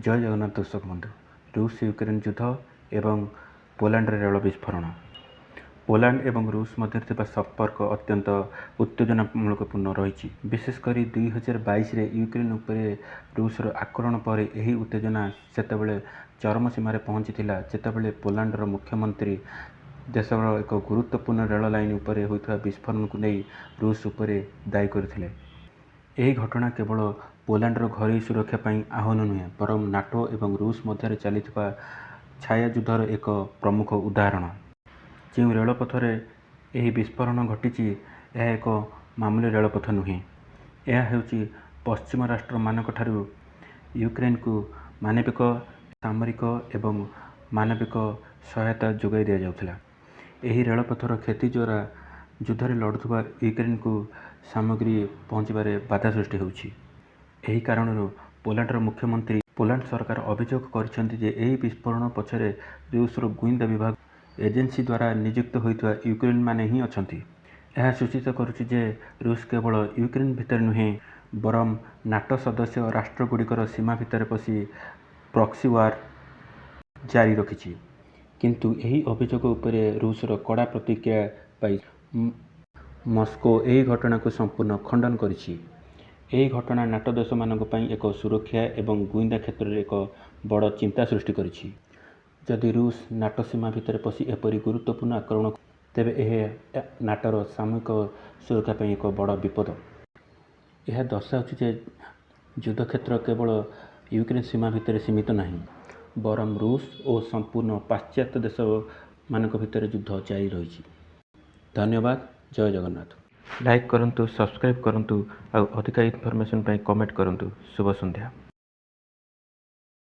ଜୟ ଜଗନ୍ନାଥ ଦର୍ଶକ ବନ୍ଧୁ। ରୁଷ ୟୁକ୍ରେନ୍ ଯୁଦ୍ଧ ଏବଂ ପୋଲାଣ୍ଡରେ ରେଳ ବିସ୍ଫୋରଣ। ପୋଲାଣ୍ଡ ଏବଂ ରୁଷ ମଧ୍ୟରେ ଥିବା ସମ୍ପର୍କ ଅତ୍ୟନ୍ତ ଉତ୍ତେଜନାମୂଳକପୂର୍ଣ୍ଣ ରହିଛି। ବିଶେଷ କରି 2022ରେ ୟୁକ୍ରେନ୍ ଉପରେ ରୁଷର ଆକ୍ରମଣ ପରେ ଏହି ଉତ୍ତେଜନା ସେତେବେଳେ ଚରମ ସୀମାରେ ପହଞ୍ଚିଥିଲା, ଯେତେବେଳେ ପୋଲାଣ୍ଡର ମୁଖ୍ୟମନ୍ତ୍ରୀ ଦେଶର ଏକ ଗୁରୁତ୍ୱପୂର୍ଣ୍ଣ ରେଳ ଲାଇନ୍ ଉପରେ ହୋଇଥିବା ବିସ୍ଫୋରଣକୁ ନେଇ ରୁଷ ଉପରେ ଦାୟୀ କରିଥିଲେ। ଏହି ଘଟଣା କେବଳ ପୋଲାଣ୍ଡର ଘରୋଇ ସୁରକ୍ଷା ପାଇଁ ଆହ୍ୱାନ ନୁହେଁ, ବରଂ ନାଟୋ ଏବଂ ରୁଷ ମଧ୍ୟରେ ଚାଲିଥିବା ଛାୟା ଯୁଦ୍ଧର ଏକ ପ୍ରମୁଖ ଉଦାହରଣ। ଯେଉଁ ରେଳପଥରେ ଏହି ବିସ୍ଫୋରଣ ଘଟିଛି, ଏହା ଏକ ମାମୁଲି ରେଳପଥ ନୁହେଁ। ଏହା ହେଉଛି ପଶ୍ଚିମ ରାଷ୍ଟ୍ରମାନଙ୍କଠାରୁ ୟୁକ୍ରେନ୍କୁ ମାନବିକ, ସାମରିକ ଏବଂ ମାନବିକ ସହାୟତା ଯୋଗାଇ ଦିଆଯାଉଥିଲା। ଏହି ରେଳପଥର କ୍ଷତି ଦ୍ୱାରା ଯୁଦ୍ଧରେ ଲଢ଼ୁଥିବା ୟୁକ୍ରେନ୍କୁ ସାମଗ୍ରୀ ପହଞ୍ଚିବାରେ ବାଧା ସୃଷ୍ଟି ହେଉଛି। ଏହି କାରଣରୁ ପୋଲାଣ୍ଡର ମୁଖ୍ୟମନ୍ତ୍ରୀ ପୋଲାଣ୍ଡ ସରକାର ଅଭିଯୋଗ କରିଛନ୍ତି ଯେ ଏହି ବିସ୍ଫୋରଣ ପଛରେ ରୁଷର ଗୁଇନ୍ଦା ବିଭାଗ ଏଜେନ୍ସି ଦ୍ୱାରା ନିଯୁକ୍ତ ହୋଇଥିବା ୟୁକ୍ରେନୀୟମାନେ ହିଁ ଅଛନ୍ତି। ଏହା ସୂଚିତ କରୁଛି ଯେ ରୁଷ କେବଳ ୟୁକ୍ରେନ୍ ଭିତରେ ନୁହେଁ, ବରଂ ନାଟୋ ସଦସ୍ୟ ରାଷ୍ଟ୍ରଗୁଡ଼ିକର ସୀମା ଭିତରେ ପଶି ପ୍ରକ୍ସି ୱାର୍ ଜାରି ରଖିଛି। କିନ୍ତୁ ଏହି ଅଭିଯୋଗ ଉପରେ ରୁଷର କଡ଼ା ପ୍ରତିକ୍ରିୟା ପାଇ ମସ୍କୋ ଏହି ଘଟଣାକୁ ସମ୍ପୂର୍ଣ୍ଣ ଖଣ୍ଡନ କରିଛି। ଏହି ଘଟଣା ନାଟୋ ଦେଶମାନଙ୍କ ପାଇଁ ଏକ ସୁରକ୍ଷା ଏବଂ ଗୁଇନ୍ଦା କ୍ଷେତ୍ରରେ ଏକ ବଡ଼ ଚିନ୍ତା ସୃଷ୍ଟି କରିଛି। ଯଦି ରୁଷ ନାଟୋ ସୀମା ଭିତରେ ପଶି ଏପରି ଗୁରୁତ୍ୱପୂର୍ଣ୍ଣ ଆକ୍ରମଣ, ତେବେ ଏହା ନାଟୋର ସାମୂହିକ ସୁରକ୍ଷା ପାଇଁ ଏକ ବଡ଼ ବିପଦ। ଏହା ଦର୍ଶାଉଛି ଯେ ଯୁଦ୍ଧକ୍ଷେତ୍ର କେବଳ ୟୁକ୍ରେନ୍ ସୀମା ଭିତରେ ସୀମିତ ନାହିଁ, ବରଂ ରୁଷ ଓ ସମ୍ପୂର୍ଣ୍ଣ ପାଶ୍ଚାତ୍ୟ ଦେଶମାନଙ୍କ ଭିତରେ ଯୁଦ୍ଧ ଜାରି ରହିଛି। ଧନ୍ୟବାଦ, ଜୟ ଜଗନ୍ନାଥ। ଲାଇକ୍ କରନ୍ତୁ, ସବସ୍କ୍ରାଇବ୍ କରନ୍ତୁ ଆଉ ଅଧିକା ଇନଫର୍ମେସନ୍ ପାଇଁ କମେଣ୍ଟ କରନ୍ତୁ। ଶୁଭ ସନ୍ଧ୍ୟା।